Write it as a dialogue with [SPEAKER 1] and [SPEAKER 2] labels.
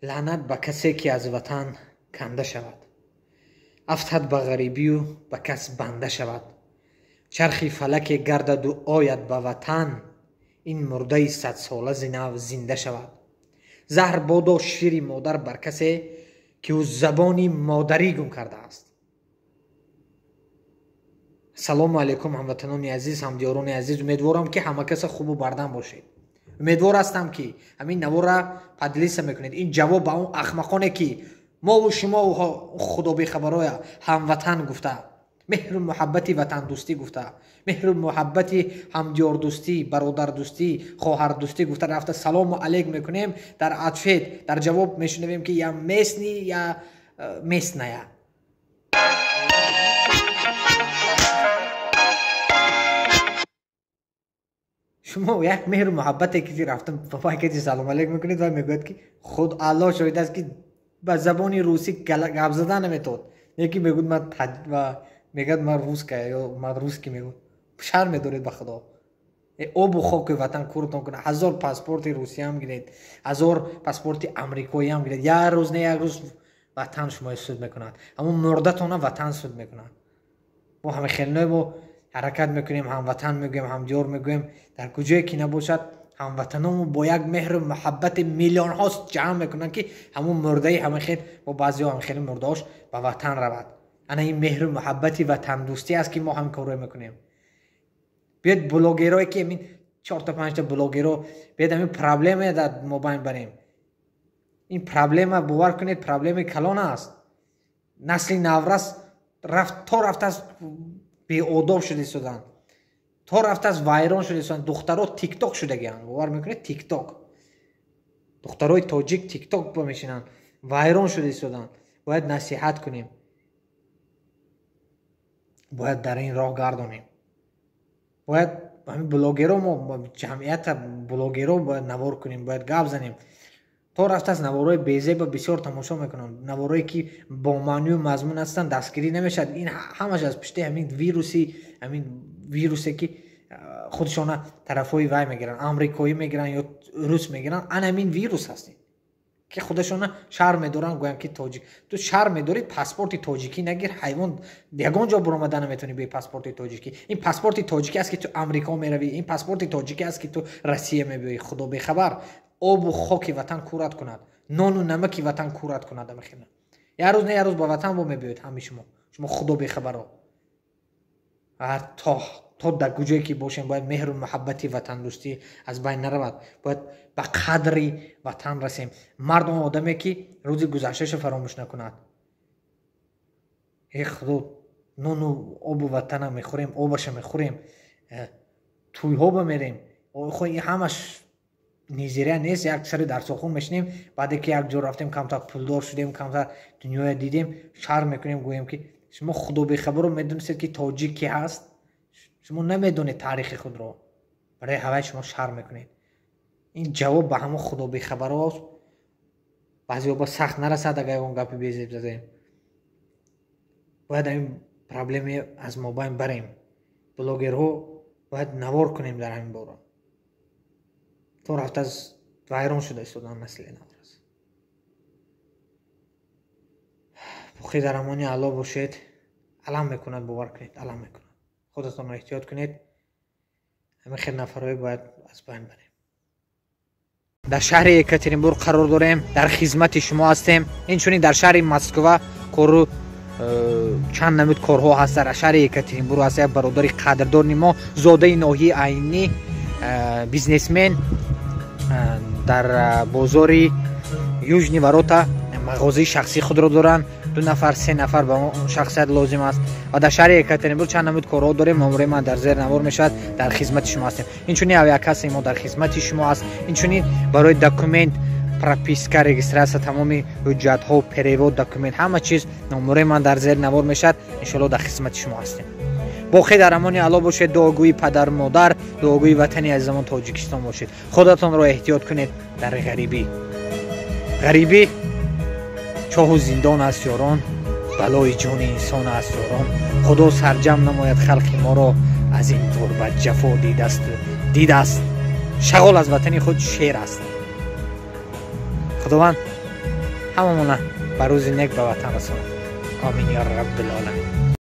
[SPEAKER 1] Лаънат ба касе ки аз ватан канда шавад, афтад ба ғарибию ба кас банда шавад. Чархи фалаке гардаду ояд ба ватан, ин мурдаи садсола зи нав зинда шавад. Заҳр бодо шири модар бар касе ки ӯ забони модарӣ гум кардааст. Ассалому алайкум, ҳамватанони азиз, ҳамдиёрони азиз. Умедворам, ки ҳама каса хубу бардам бошед. Умедвор ҳастам, ки ҳамин наворро поделиться мекунед. Ин ҷавоб ба он ахмақоне, ки мову шумо худобехабароя ҳамватан гуфта, меҳру муҳаббати ватандӯстӣ гуфта, меҳру муҳаббати ҳамдиёрдӯстӣ, бародардӯстӣ, хоҳардӯстӣ гуфта рафта салому алейк мекунем. Дар ответ, дар ҷавоб мешунавем, ки я местный, я местная. Шумо як меҳру муҳаббате ки рафтам папайкати салом алейк мекунед ва мегӯяд, ки худ Аллоҳ шоҳид аст, ки ба забони русӣ гап зада наметавод, яке мегӯяд ман, мегӯяд ман русская ё ман русский мегӯяд. Шарм медоред ба худо. Обу хоки ватан куртон кунад. Ҳазор паспорти русиям гиред, ҳазор паспорти амрикоиам гиред, як рӯз не як рӯз ватан шумои суд мекунад. Ҳамон мурдатона ватан суд мекунад. Мо ҳама хелное мо ҳаракат мекунем, ҳамватан мегӯем, ҳамдиёр мегӯем. Дар куҷое ки набошад, ҳамватаномо бо як меҳру муҳаббати миллионҳо ҷамъ мекунанд, ки ҳамон мурдаи ҳама хел бо баъзеҳо ҳам хеле мурдаош ба ватан равад. Ана ин меҳру муҳаббати ватандӯстӣ аст, ки мо ҳам корро мекунем. Биёед, блогерое ки ҳамин чорта панҷта блогеро, биёед ҳамин проблема дар мобайн барем. Ин проблема, бовар кунед, проблемаи калон аст. Насли наврас рафт то рафтааст беодоб шуда истоданд, то рафтааст вайрон шуда истоданд. Духтаро тикток шудагианд, бовар мекунед, тикток. Духтарои тоҷик тикток мешинанд, вайрон шуда истоданд. Бояд насиҳат кунем, бояд дар ин роҳ гардонем. Бояд ҳамин блогеро, мо ҷамъията блогеро бояд навор кунем, бояд гап занем. То рафтааст наворҳои безеба бисёр тамошо мекунанд. Наворҳое ки бо маънию мазмун ҳастанд, дастгирӣ намешавад. Ин ҳамаш аз пушти ҳамин вируси, ҳамин вирусе ки худшона тарафҳои вай мегиранд, амрикоӣ мегиранд ё рус мегиранд. Ана ҳамин вирус ҳастем, ки худашона шарм медоранд гӯянд, ки тоҷик. Ту шарм медорӣ, паспорти тоҷикӣ нагир, ҳайвон. Ягон ҷо буромада наметавонӣ бе паспорти тоҷикӣ. Ин паспорти тоҷикӣ аст, ки ту Амрико меравӣ, ин паспорти тоҷикӣ аст, ки ту Россия мебиёӣ. Худо бехабар, обу хоки ватан курат кунад, нону намаки ватан курат кунад. Амахина як рӯз не як рӯз ба ватан бо мебиёед ҳами шумо, шумо худо бехабаро. То дар куҷое ки бошем, бояд меҳру муҳаббати ватандӯстӣ аз байн наравад. Бояд ба қадри ватан расем. Мард он одаме, ки рӯзи гузаштаашо фаромӯш накунад. Э худо, нону обу ватана мехӯрем, обаша мехӯрем, тӯйҳо ба мерем. Ҳамаш низирия нест. Як сари дарсохун мешинем, баъде ки як ҷо рафтем, камтар пулдор шудем, камтар дунёя дидем, шарм мекунем, гӯем ки шумо худобехабаро медонистед, ки тоҷик ки ҳаст? Шумо намедонед таърихи худро, барои ҳавай шумо шарм мекунед. Ин ҷавоб ба ҳамон худобехабарост. Баъзеҳо ба сахт нарасад, агар ягон гапи безеб задем. Бояд ҳамин проблеме аз мобайн барем. Блогерҳо бояд навор кунем дар ҳамин бора. То рафтааст вайрон шуда истодан насли наврас. Боқӣ дар амони Аллоҳ бошед. Алам мекунад, бовар кунед, алам мекунад. Худатонро эҳтиёт кунед. Ҳамин хел нафарҳое бояд аз байн барем. Дар шаҳри Екатеринбург қарор дорем, дар хизмати шумо ҳастем. Инчунин дар шаҳри Москва кору чанд намуд корҳо ҳаст. Дар шаҳри Екатеринбург ҳаст як бародари қадрдони мо, зодаи ноҳияи Айнӣ, бизнесмен, дар бозори Южный ворота мағозаи шахсии худро доранд. Ду нафар, се нафар ба мо шахсият лозим аст. Ва дар шаҳри Екатеринбург чанд намуд корҳо дорем. Номраи ман дар зери навор мешавад, дар хизмати шумо ҳастем. Инчунин авиакассаи мо дар хизмати шумо аст. Инчунин барои документ Прописка, регистрация, тамоми ҳуҷҷатҳо, перевод, документ, ҳама чиз. Номураи ман дар зери навор мешавад. Иншоалло, дар хизмати шумо ҳастем. Боқӣ дар амони Алло бошед, дуогӯи падару модар, дуогӯи ватани азизамон Тоҷикистон бошед. Худатонро эҳтиёт кунед дар ғарибӣ. Ғарибӣ чоҳу зиндон аст, ёрон, балои ҷони инсон аст, ёрон. Худо сарҷам намояд халқи моро, аз ин ғурбат ҷафо дидааст, дидааст. Шағол аз ватани худ шер аст. Худованд ҳамамона ба рӯзи нек ба ватан расонад. Омин ё раббил оламин.